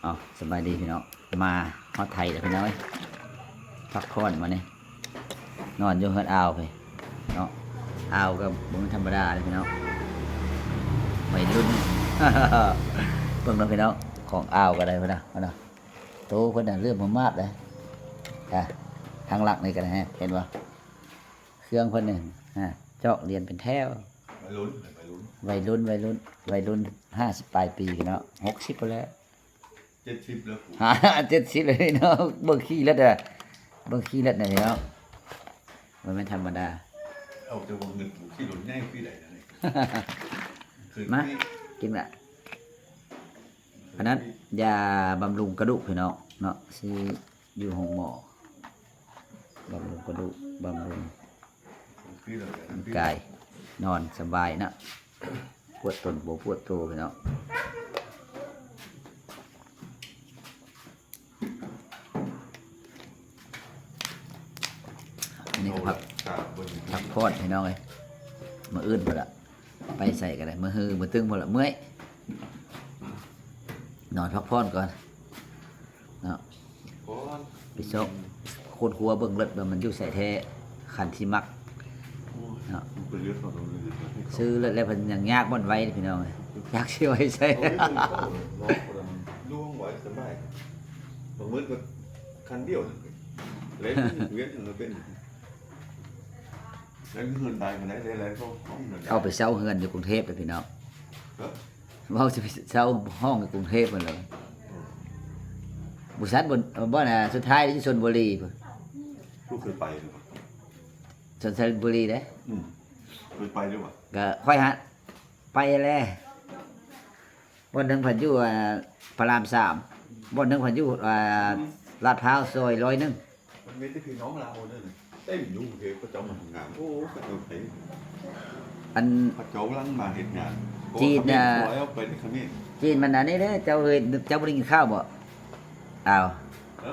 ເອົາ ສະບາຍດີພີ່ນ້ອງ ມາຮອດໄທແລ້ວພີ່ນ້ອງເອີຍ ພັກຜ່ອນມື້ນີ້ ນອນຢູ່ເຮືອນອ່າວພີ້ເນາະ. ອ່າວກໍບໍ່ແມ່ນທຳມະດາເດ້ພີ່ນ້ອງ ໄວລຸ້ນ ເບິ່ງເນາະພີ່ນ້ອງ ຂອງອ່າວກໍໄດ້ພຸ້ນນະ ພຸ້ນນະ ໂຕເພິ່ນນະເລື່ອມມາບໆເດ້ ກະທາງຫຼັກນີ້ກໍໄດ້ ເຫັນບໍ່ ເຄື່ອງເພິ່ນນີ້ ຮະ ຈອກລຽນເປັນແຖວ ໄວລຸ້ນ ໄວລຸ້ນ ໄວລຸ້ນ ໄວລຸ້ນ ໄວລຸ້ນ ຫ້າສິບປາຍປີເນາະ ຫົກສິບພຸ້ນແຫຼະ ເຈັດສິບແລ້ວ ເຈັດສິບແລ້ວເນາະ ເບິ່ງຂີ່ລົດເດີ ເບິ່ງຂີ່ລົດນະເນາະ ບໍ່ແມ່ນທຳມະດາ ເອົາແຕ່ວ່າເງິນຂີ່ລົດໃຫຍ່ປີໃດນະນີ້ ມາ ກິນລະ ອັນນັ້ນ ຢາບຳລຸງກະດູກພີ່ນ້ອງເນາະ ຊື້ຢູ່ໂຮງໝໍ ບຳລຸງກະດູກ ບຳລຸງ ກາຍ ນອນສະບາຍເນາະ ປວດຕົນບໍ່ປວດໂຕພີ່ນ້ອງ. ອັນນີ້ກໍພັກ ພັກຜ່ອນພີ່ນ້ອງເອີຍ ມື້ອື່ນພຸ້ນລະໄປໃສກໍໄດ້ ມື້ຮືມື້ຕຶງພຸ້ນລະ ເມື່ອຍ ນອນພັກຜ່ອນກ່ອນເນາະ. ໄປຊອກຄົ້ນຄວ້າເບິ່ງເລີດວ່າມັນຢູ່ໃສແທ້ ຄັນທີ່ມັກເນາະ. ຊື້ເລີດແລ້ວເພິ່ນຍັງຍາກບ່ອນໄວ້ພີ່ນ້ອງເອີຍ ຈັກຊິໄວ້ໃສ ລວງໄວ້ສະບາຍ ບາງມື້ກໍຄັນດຽວ ແລ່ນວຽນເປັນ ເອົາໄປເຊົ່າເຮືອນຢູ່ກຸງເທບເດີພີ່ນ້ອງ ເວົ້າຊິໄປເຊົ່າຫ້ອງຢູ່ກຸງເທບພຸ້ນເລີຍ ບໍ່ຊັ້ນ ບໍ່ ບໍ່ນະ ສຸດທ້າຍຢູ່ຊົນບຸລີພຸ້ນ ລູກເຄີຍໄປຫຼືບໍ່ ຊົນບຸລີເດ້ ອືມ ເຄີຍໄປຫຼືບໍ່ ກະຂ້ອຍຫາໄປແຫຼະ ບ່ອນໜຶ່ງພັດຢູ່ ອ່າ ພະລາມສາມ ບ່ອນໜຶ່ງພັດຢູ່ ອ່າ ລາດພ້າວຊອຍຮ້ອຍໜຶ່ງ ມັນມີແຕ່ພີ່ນ້ອງລາວເດີ ເຕັມຢູ່ເຂດ ເຂົາເຈົ້າມາທຳງານ ໂອ້ ເຂົາເຈົ້າໄປ ອັນ ເຂົາເຈົ້າກຳລັງມາເຮັດງານ ຈີນນະ ເຂົາເຈົ້າໄປເຂມ ຈີນມັນອັນນີ້ເດ້ ເຈົ້າເອີຍ ເຈົ້າບໍ່ໄດ້ກິນຂ້າວບໍ່? ອ້າວ ຮະ?